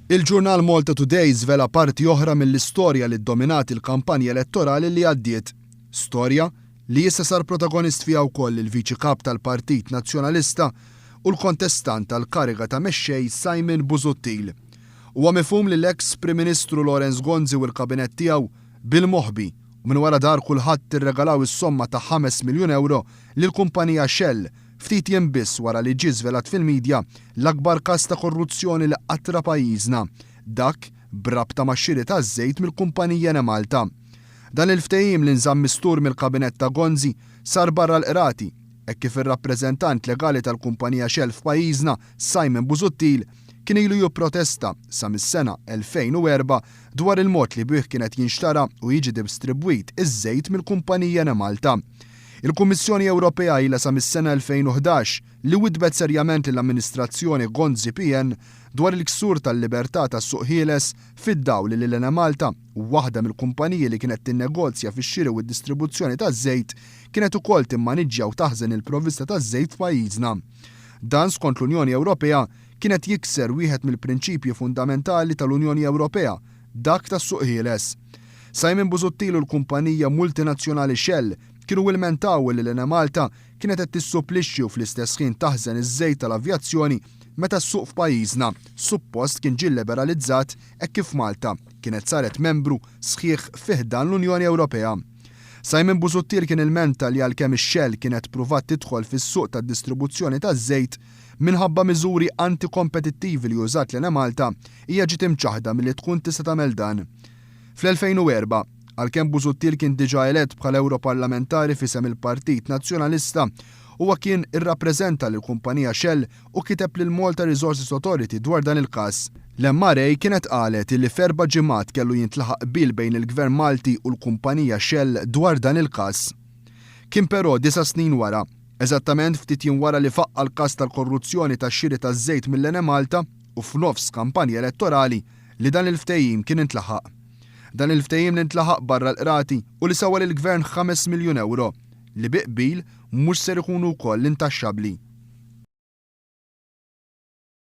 Il-ġurnal Malta Today żvela parti oħra mill-istorja li ddominat il-kampanja elettorali li għaddiet. Storja li issa sar protagonist fiha wkoll il-Viċi Kap tal-Partit Nazzjonalista u l-kontestant għall-kariga ta' Mexxej Simon Busuttil. Huwa mifhum li l-eks Prim Ministru Lawrence Gonzi u l-Kabinett tiegħu bil-moħbi u minn wara dahar kulħadd irregalaw is-somma ta' 5 miljun ewro lill-kumpanija Shell ftit jiem biss wara li ġie żvelat fil-midja l-akbar każ ta' korruzzjoni li qatt ra pajjiżna, dak b'rabta max-xiri taż-żejt mill-kumpanija Enemalta. Dan il-ftehim li nżamm mistur mill-Kabinett ta' Gonzi sar barra l-qrati, hekk kif ir-rappreżentant legali tal-kumpanija Shell f'pajjiżna, Simon Busuttil, kien ilu jipprotesta sa mis-sena 2004 dwar il-mod li bih kien qed jinxtara u jiġi distribwit iż-żejt mill-kumpanija Enemalta. Il-Kummissjoni Ewropea ilha sa mis-sena 2011 li widdbet serjament lill-amministrazzjoni Gonzi-PN dwar il-ksur tal-libertà tas-suq ħieles fid-dawl li l-Enemalta, waħda mill-kumpaniji li kienet tinnegozja fix-xiri u d-distribuzzjoni taż-żejt, kienet ukoll timmaniġġja u taħżen il-provvista taż-żejt f'pajjiżna. Dan skont l-Unjoni Ewropea kien qed jikser wieħed mill-prinċipji fundamentali tal-Unjoni Ewropea, dak tas-suq ħieles. Simon Busuttil u l-kumpanija multinazzjonali Shell kienu ilmentaw li l-Enemalta kienet qed tissupplixxi u fl-istess ħin taħżen iż-żejt tal-avjazzjoni meta s-suq f'pajjiżna suppost kien ġie liberalizzat hekk kif Malta kienet saret membru sħiħ fi ħdan l-Unjoni Ewropea. Simon Busuttil kien ilmenta li għalkemm ix-Shell kienet pruvat tidħol fis-suq tad-distribuzzjoni taż-żejt, minħabba miżuri anti-kompetittivi li użat l-Enemalta, hija ġiet imċaħħda milli tkun tista' tagħmel dan. Fl-2004, għalkemm Busuttil kien diġà elett bħala Ewroparlamentari f'isem il-Partit Nazzjonalista, huwa kien irrappreżenta lill-kumpanija Shell u kiteb lill-Malta Resources Authority dwar dan il-każ. L-MRA kienet qalet illi f'erba' ġimgħat kellu jintlaħaq qbil bejn il-Gvern Malti u l-kumpanija Shell dwar dan il-każ. Kien però disa' snin wara, eżattament ftit jiem wara li faqqa' l-każ tal-korruzzjoni tax-xiri taż-żejt mill-Enemalta u f'nofs kampanja elettorali, li dan il-ftehim kien intlaħaq. Dan il-ftehim li ntlaħaq barra l-qrati u li sewa lill-Gvern 5 miljun ewro, li bi qbil mhux ser ikunu wkoll intaxxabbli.